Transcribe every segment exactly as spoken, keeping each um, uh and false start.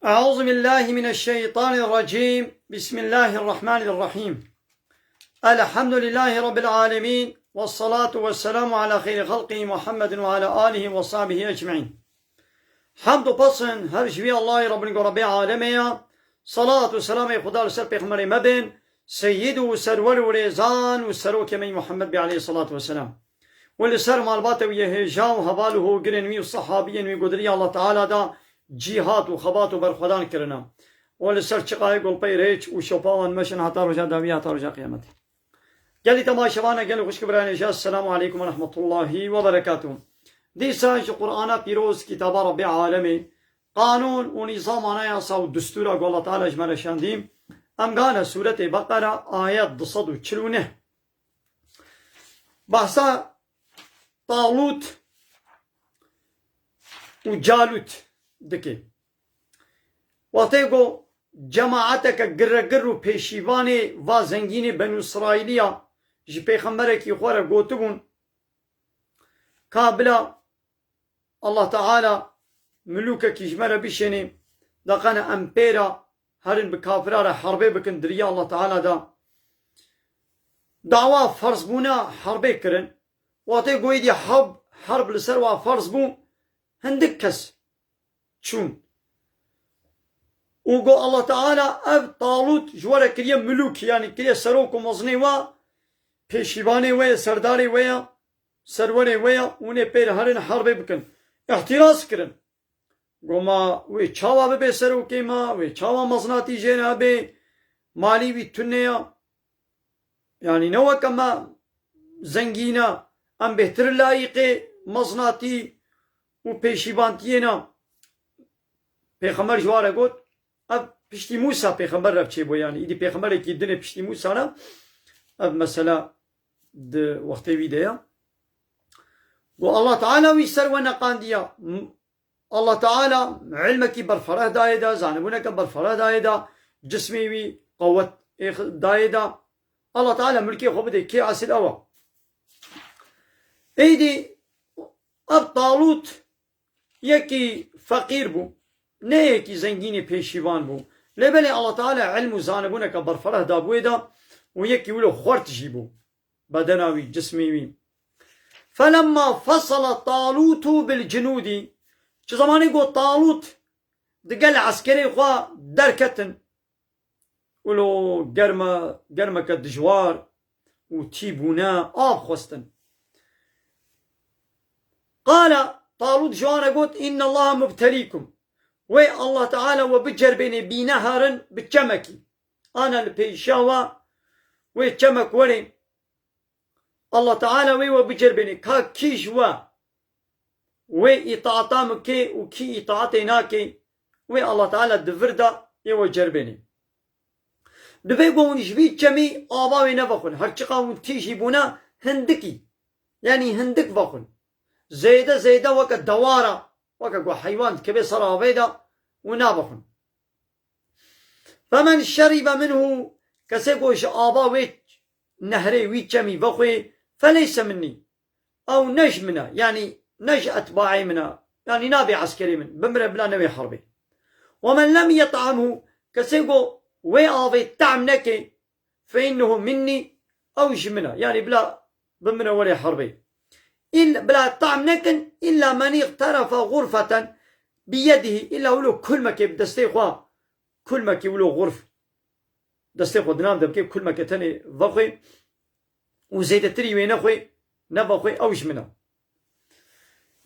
أعوذ بالله من الشيطان الرجيم. بسم الله الرحمن الرحيم. الحمد لله رب العالمين. والصلاة والسلام على خير خلقه محمد وعلى آله وصحبه أجمعين. Hemd û pesn her ji vî Allahê Rabbin ku Rabbê alemê ya. Salat û selamê Xuda li ser pêxemberê me bên, seyyid û serwer û rêzan û serokê me Muhammed bê aleyhissalatu vesselam. Û li ser malbatê wî yê hêja û heval û hogirên wî û sehabiyên wî ku di riya Allah Teala da cîhat û xebat û berxwedan kirina. Û li ser çiqayê gulpey rêç û şopa wan meşin heta roja dawî, heta roja qiyametê. Gelî temaşevana, gelî xwişk birayên hêja, Esselamu aleykum ve rahmetullahi ve berekatuhu. Dîsa ji Qur'ana pîroz, kitaba Rabbê alemê, qanûn û nîzam, anayasa û distûra ku Allah Teala ji me re şandî, em gane sûretê Beqera, ayet du sed û çil û neh. Behsa Talût û Calût dike. Wextê ku cemaeteke giregir û pêşîvanê va zengînê Benû Îsraîliya ji pêxemberekî xwe re gotibûn, ka bila Allah Teala milûkekî ji me re bişênê, da qene em pê re herin bi kafira re herbê bikin di riya Allah Teala de. Dawa ferzbûna herbê kirin. Wextê ku êdî herb, herb li ser wa ferz bû, hindik kes çûn. Û got, Allah Teala ev Talût ji we re kiriye milûk, yanî kiriye serok û mezinê we, pêşîvanê we ye, serdarê we ye, serwerê we ye, hûn ê pê re herin herbê bikin. Îhtiraz kirin. Got, ma wê çawa bibe serokê me, wê çawa mezinatî jê re hebe, malî wî tune ye. Yanî ne weke me zengîn e, em bêhtir layîqê mezinatî û pêşîvantiyê ne. Pêxember ji wan re got, ev piştî Mûsa pêxember re çêbû, yanî îdî pêxemberekî dinê piştî Mûsa re ev mesela di wextê wî de ye. Got, Allah Teala wî ser we neqandiya. M-, Allah Teala ilmekî berfereh dayê de, zanibûneke berfereh dayê de, cismê wî qewet êx-, dayê de. Allah Teala milkê xwe bidê, kê esil ew e. Êdî ev Talût yekî feqîr bû, ne yekî zengînê pêşîvan bû. Lê belê Allah Teala ilm û zanibûneke berfereh dabû wê de û yekî wilo xwert jî bû. Bedena wî, cismê wî. Felemma fesela Talûtu bil cinûdî. Çi zemanê ku Talût di gel eskerê xwe derketin, wilo germe, germeke dijwar û tî bûne, av xwestin. Qala, Talût ji wan re got, Inna Allaha mubtelîkum. Wê Allah Teala we bicerbênê bîneharin bi çemekî. Ana li pêşiya we, wê çemek werê. Allah Teala wê we bicerbênê ka kî ji we wê îtaata min kê û kî îtaatê nakê, wê Allah Teala di vir de yê we cerbênê. Divê ku hûn ji vî çemî ava wê nevexwin. Her çiqa hûn tî jî bûne hindikî, yanî hindik vexwin. Zêde zêde weke dewara, weke ku heywan dikeve ser avê de û navexwin. Femen şeribe minhu, kesê ku ji ava wê nehrê, wî çemî vexwê, feleyse minnî. Ew ne ji min e, yanî ne ji etbaê min e, yanî nabe eskerê min, bimire bila newê herbê. Wemen lem yet'amhu, kesê ku wê avê tehm neke, fe innehu minnî, ew ji min e. Yanî bila bi min re were herbê. Îl-, bila tehm nekin, îlla men îqterefe xurfeten bi yedihî, îlla wilo kulmekê bi destê xwe, kulmekê wilo xurf, destê xwe di nav de bike, kulmeke tenê vexwe û zêdetirî wê nexwe, nevexwe, ew ji min e.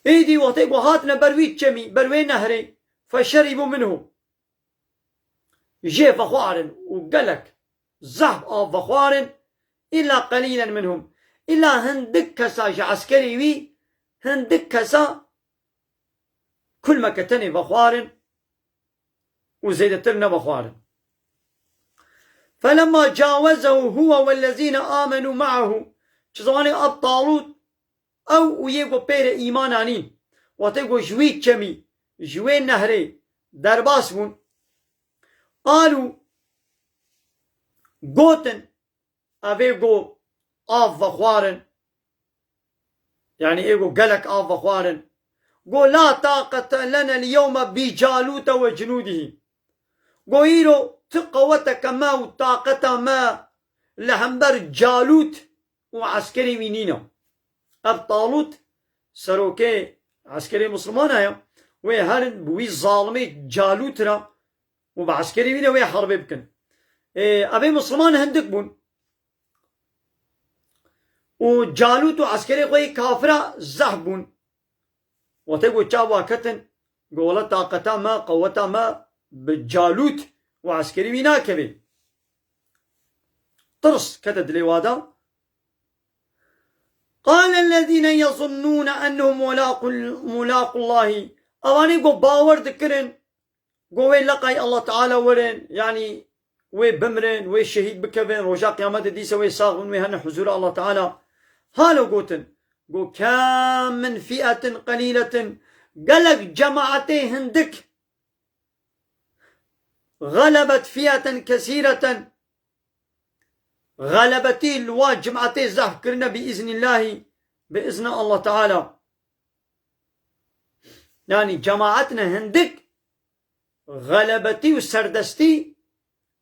Êdî wextê ku hatine ber wî çemî, ber wê nehrê, feşerîbû minhu. Jê vexwarin û gelek zehf av vexwarin, îlla qelîlen minhum. Îlla hindik kesa ji eskerê wî, hindik kesa kulmeke tenê vexwarin û zêdetir nevexwarin. Felemma cawezehu huwe wellezîne amenû me'ahu. Çi zemanê ev Talût, ew û yê ku pê re îman anîn, wextê ku ji wî çemî, ji wê nehrê derbas bûn, qalû, gotin, ev ê ku av vexwarin, yanî ê ku gelek av vexwarin, got, la taqete lena l-yewme bi Calûte ve cunûdihî. Go îro ti qeweteke me û taqeta me li hember Calût û eskerê wî nîne. Ev Talût serokê eskerê Mislimana ye. Wê herin bi wî zalimê Calût re û bi eskerê wî re wê herbê bikin. Ê, evê Misliman hindik bûn. Û Calût û eskerê xwe yê kafira zehf bûn. Wextê ku çawa ketin, got, wela taqeta me, qeweta me bi Calût û eskerî wî nakeve. Tirs kete dilê wa de. قال الذين يظنون أنهم ملاقو، ملاقو الله. Ewanê ku bawer dikirin, ku wê leqay Allah Teala werin, yanî wê bimirin, wê şehîd bikevin, roja qiyametê dîse wê sax bin, wê hene huzûra Allah Teala. Halo gotin, ku كم من فئة قليلة, gelek cemaetê hindik, غلبت فئة كثيرة, xelebetî li wa cemaetê zehf kirine bi îznîllahî, bi îzna Allah Teala. Yanî cemaetine hindik xelebetî û serdestî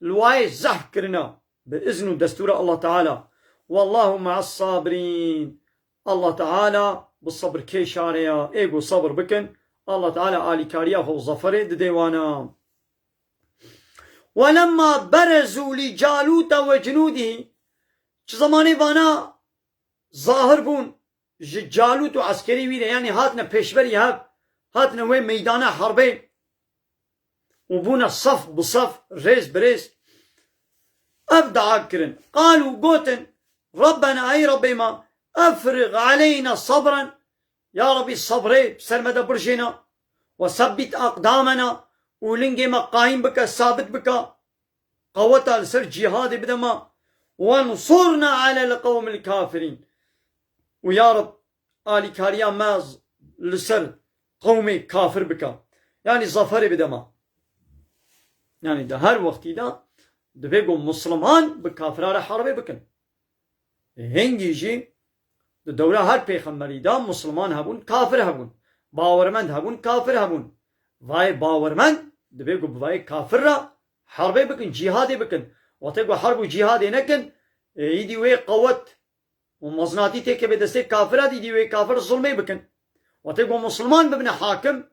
li wayê zehf kirine bi îzn û destûra Allah Teala. والله مع الصابرين. Allah Teala bi sebirkêşan re ya. Ê ku sebir bikin, Allah Teala alîkariya xwe û zeferê didê wana. ولما برزوا لجالوت وجنوده. Çi zemanê vana zahir bûn ji Calût û eskerê wî re, yanî hatine pêşberî hev, hatine wê meydana herbê û bûne sef bi sef, rêz bi rêz. Ev dua kirin. قالوا, gotin, ربنا, ey Rebbê me, أفرغ علينا صبرا, ya Rebbî, sebrê bi ser me de birjêne, وثبت أقدامنا, û lingê me qayîm bike, sabit bike, qeweta li ser cîhadê bide me, وانصرنا على القوم الكافرين, û ya Reb, alîkariya me z-, li ser qewmê kafir bike. Yanî zaferê bide me. Yanî di her wextî de divê ku Musliman bi kafira re herbê bikin. Hingî jî di dewra her pêxemberî de Musliman hebûn, kafir hebûn. Bawermend hebûn, kafir hebûn. Vayê bawermend divê ku bi vayê kafir re herbê bikin, cîhadê bikin. Wextê ku herb û cîhadê nekin, ê, îdî wê qewet û mezinatî têkeve destê kafira, dî dî wê kafir zulmê bikin. Wextê ku Musliman bibine hakim,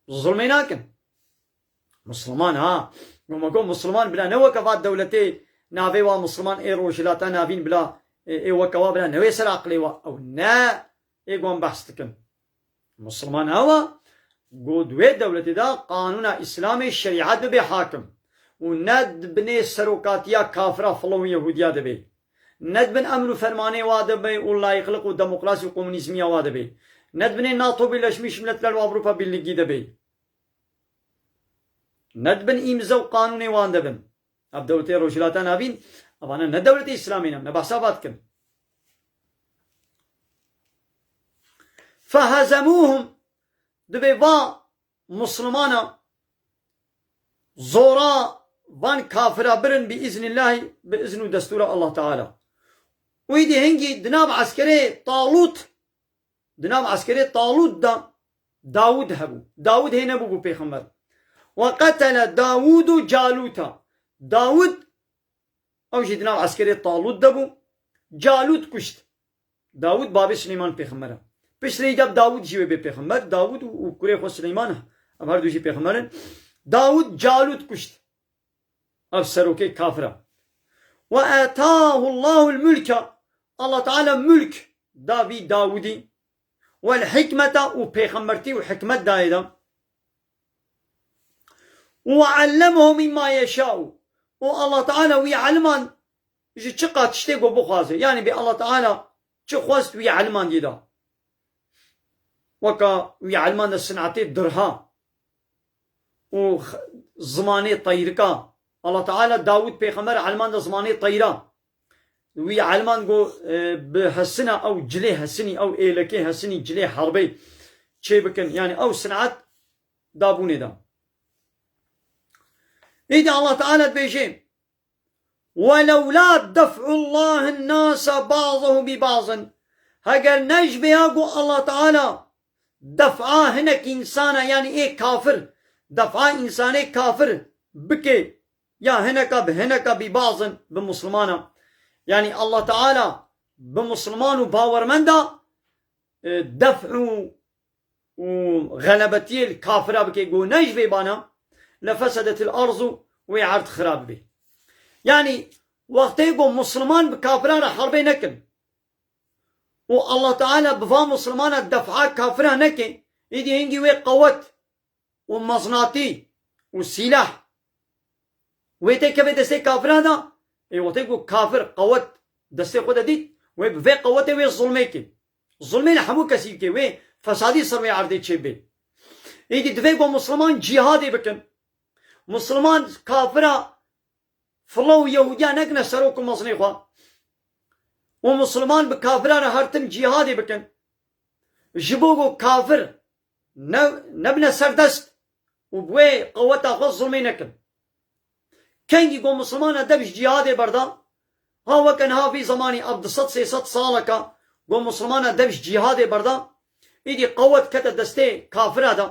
zulmê nakin. Musliman ha. Goma ku Musliman bila ne weke va dewletê navê wa Musliman ê Rojhilata Navîn bila, ê, ê weke wa bila ne wê ser aqilê wa. Ew ne ê wan behs dikin. Musliman ew e, ku di wê dewletê de qanûna Îslamê, şerîet bibe hakim û ne di binê serokatiya kafira, filo û Yehûdiya de be. Ne di bin emr û fermanê wa de be û layîqliq û demokrasî û komunîzmiya wa de be. Ne di binê NATO, Birleşmiş Milletler û Avrupa Birlîgî de be. Ne di bin îmze û qanûnê wan de bin. Ev dewletê Rojhilata Navîn, evane ne dewletê Îslamê ne, ne behsa va dikin. فهزموهم, divê va Muslimana zora van kafira birin bi îznîllahî, bi îzn û destûra Allah Teala. Wî dî hingî di nav eskerê Talût, di nav eskerê Talût de Dawûd hebû. Dawûd hê nebûbû pêxember. وقتل داوود جالوت. Dawûd, ew jî di nav eskerê Talût de bû. Calût kuşt. Dawûd babê Sileyman pêxember e. Piştre îca Dawûd jî wê bê pêxember. Dawûd û, û kurê xwe Sileyman, em her du jî pêxember in. Dawûd Calût kuşt. Ev serokê kafir e. وآتاه الله الملك. Allah Teala mulk da vî Dawûdî. والحكمة, û pêxembertî û hikmet dayê da. وعلمه مما يشاء. Û Allah Teala wî elman ji çiqa tiştê ku bixwaze. Yanî bê Allah Teala çi xwest wî elman dî da. Weka wî elman de sinetê dirha û x-, zimanê teyrika. Allah Teala Dawûd pêxember elman de zimanê teyra. Wî elman ku, e, bi hesina ew cilê hesinî, ew êlekê hesinî, cilê herbê çê bikin. Yanî ew sinet dabûnê da. Îdî Allah Teala dibêje, ولولا دفع الله الناس بعضهم ببعض. Heger ne ji vêya ku Allah Teala def'a hinek însana, yanî ê kafir, def'a însanê kafir bike, ya hineka bi hineka bî bazin bi Muslimana. Yanî Allah Teala bi Musliman û bawermenda, e, def û, û xelebetiyê li kafira bike, go ne ji vê bana, lefesedetil arzu, wê erd xirab bê. Yanî wextê go Musliman bi kafira re herbê nekin û Allah Teala bi va Muslimana defa kafira neke, îdî hingî wê qewet û meznatî û sîlah wê tê keve destê kafira da, ê wextê ku kafir qewet destê xwe de dît, wê bi vê qewetê wê zulmê kê. Zulmê li hemû kesî bike, wê fesadî ser wê erdê çêbê. Êdî divê ku Musliman cîhadê bikin. Musliman kafira filo û Yehudiya nekine serok û mezinê xwe. Û Musliman bi kafira re her tim cîhadê bikin. Ji bo ku kafir ne, nebine serdest û bi wê qeweta xwe zulmê nekin. Kengî ku Muslimana dev ji cîhadê berda, ha weke niha vî zemanî ev du sed sê sed saleka ku Muslimana dev ji cîhadê berda, îdî qewet kete destê kafira de.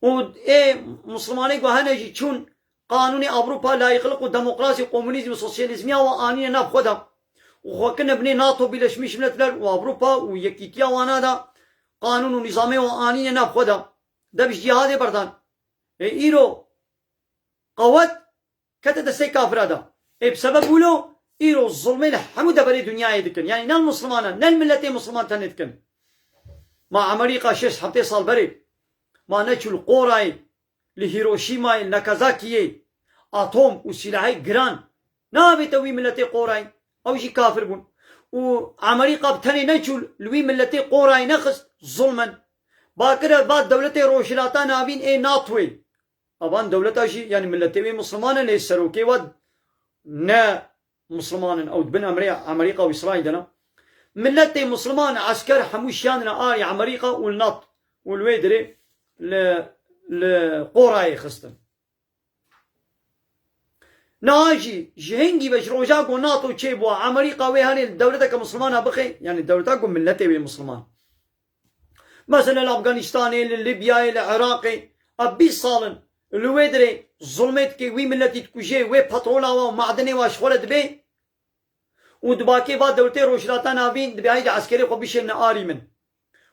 Û ê Muslimanê ku hene jî çûn qanûnê Ewropa, layîqlik û demokrasî, komunîzm û sosyalîzmiya we anîne nav xwe de. Û xwe kine binê nato, Birleşmiş Milletler û Ewropa û yekîtiya wana de qanûn û nîzamê we anîne nav xwe de. Dev ji cîhadê berdan. Ê îro qewet kete destê kafira de. Ê bi sebeb wilo îro zulmê li hemû deverê dinyayê dikin. Yanî ne li Muslimana, ne li miletê Musliman tenê dikin. Ma Amerîka şeş heftê sal berê ma neçû li qorayê, li Hiroşîmayê, li Nakazakiyê atom û sîlahê giran navête wî miletê qorayê. Ew jî kafir bûn. Û Amerîka bi tenê neçû li wî miletê qorayê nexist, zulmen. Bakire ba dewletê Rojhilata Navîn ê natoyê. Evan dewleta jî, yanî miletê wê Musliman e, lê serokê we ne Musliman in. Ew di bin emrê Amerîka û Îsraîl de ne. Miletê Musliman, esker hemû şiyandine arî Amerîka û li nat û li wê dirê li, li qorayê xistin. Niha jî ji hingî ve ji roja ku nato çêbû, Amerîka wê herê li dewleteke Muslimana bixê, yanî dewleta ku miletê wê Musliman. Mesela li Afganistanê, li Libyayê, li Iraqê, ev bîst sal in li wê dirê zulmê dike, wî miletî dikuje, wê petrola wa û madenê wa ji xwe re dibê û dibakê va dewletê Rojhilata Navîn dibê, haydî eskerê xwe bişêne arî min.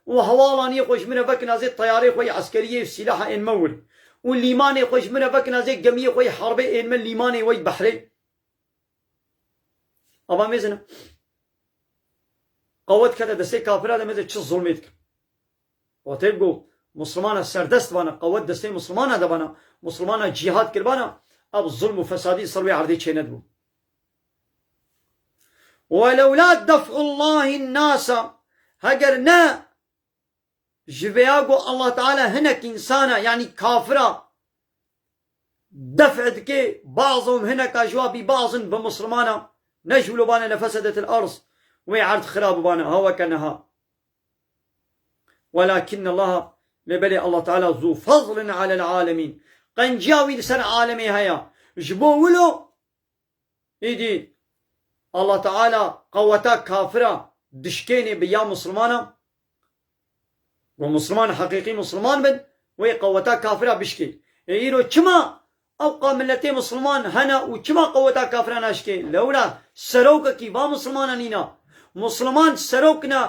Û hewalaniyê xwe ji min re vekin azê teyarê xwe yê eskeriyê û sîlaha ên me wir. Û lîmanê xwe ji min re vekin azê gemiyê xwe yê herbê ên me lîmanê we yê behrê. Ava mêzine. Qewet kete destê kafira de, mêze çi zulmê dikin. Wextê ku Muslimana serdest bana, qewet destê Muslimana de bana, Muslimana cîhad kir bana, ev zulm û fesadî ser wê erdê çênedibû. Welewla def'ullahi nasa, heger ne ji vêya ku Allah Teala hinek însana, yanî kafira, def dike, bazom hineka ji wa bî bazin bi Muslimana, ne ji wilo bane lefesedetil arz, wê erd xira bibane, ha weke niha. Welakinne Allah, lê belê Allah Teala zu fazlin alel alemîn. Qenciya wî li ser alemê heye. Ji bo wilo, îdî Allah Teala qeweta kafira dişkênê bi ya Muslimana. Ku Musliman heqîqî Musliman bin, wê qeweta kafira bişkê. Ê îro çima ewqa miletê Musliman hene û çima qeweta kafira naşkê? Lewra serokekî va Muslimana nîna. Musliman serok ne,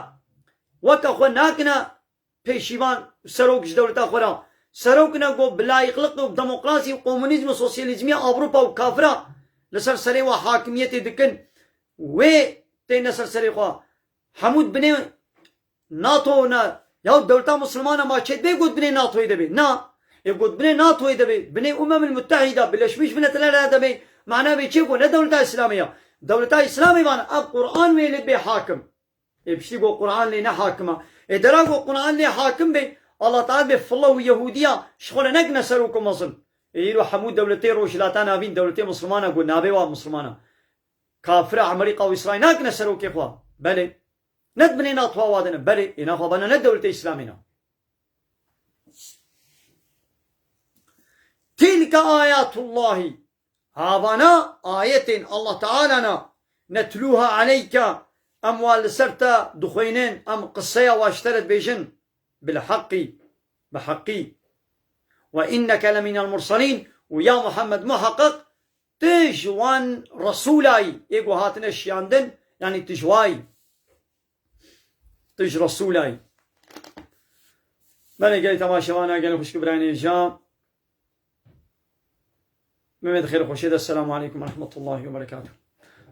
weke xwe nakine pêşîvan, serok ji dewleta xwe re. Serok ne ku bi layîqliq û demokrasî û komunîzm û sosyalîzmiya Ewropa û kafira li ser serê we hakimiyetê dikin. Wê têne ser serê xwe. Hemû dibinê nato ne. Ya dewleta Muslimana ma çê dibê ku dibinê natoyê de bê? Na. Ê ku dibinê natoyê de bê, binê Umemil Muttehîda, Birleşmiş Milletler de bê, mana vê çi ye ku ne dewleta Îslamê ya. Dewleta Îslamê vana, ev Quran wê lê bê hakim. Ê piştî ku Quran lê ne hakim e. Ê dera ku Quran lê hakim bê, Allah Teala bê filo û Yehudiya ji xwe re nekine serok û mezin. Ê îro hemû dewletê Rojhilata Navîn, dewletê Muslimana ku navê wa Muslimana. Kafira Amerîka û Îsraîl nakine serokê xwe. Belê. Ne di binê natoya wa de ne. Belê. Ê naxwe bana ne dewletê Îslamê ne. Tilke ayatullahî. Havana ayetên Allah Teala na. Netlûha aleyke. Em wa li ser te dixwînin. Em qiseya wa ji te re dibêjin. Bil heqî. Bi heqî. Ve inneke leminel murselîn. û ya Muhammed, muheqeq tu ji wan Resûlayî ê ku hatine şiyandin, yanî tu ji wayî, tu ji Resûlayî. Belê gelî temaşevana, gelî xwişk û birayên hêja. Mehmet xêr xweşê de. Selamu aleykum ve rahmetullahi ve berekatuh.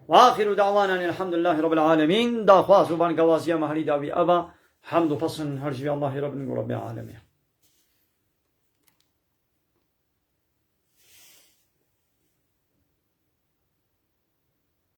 Ve axiru da'wana elhamdulillahi rabbil alemin. Daxwaz û bangawaziya me herî dawî eva. Hemd û pesn her ji vî Allahî Rabbin û Rabbê alemê.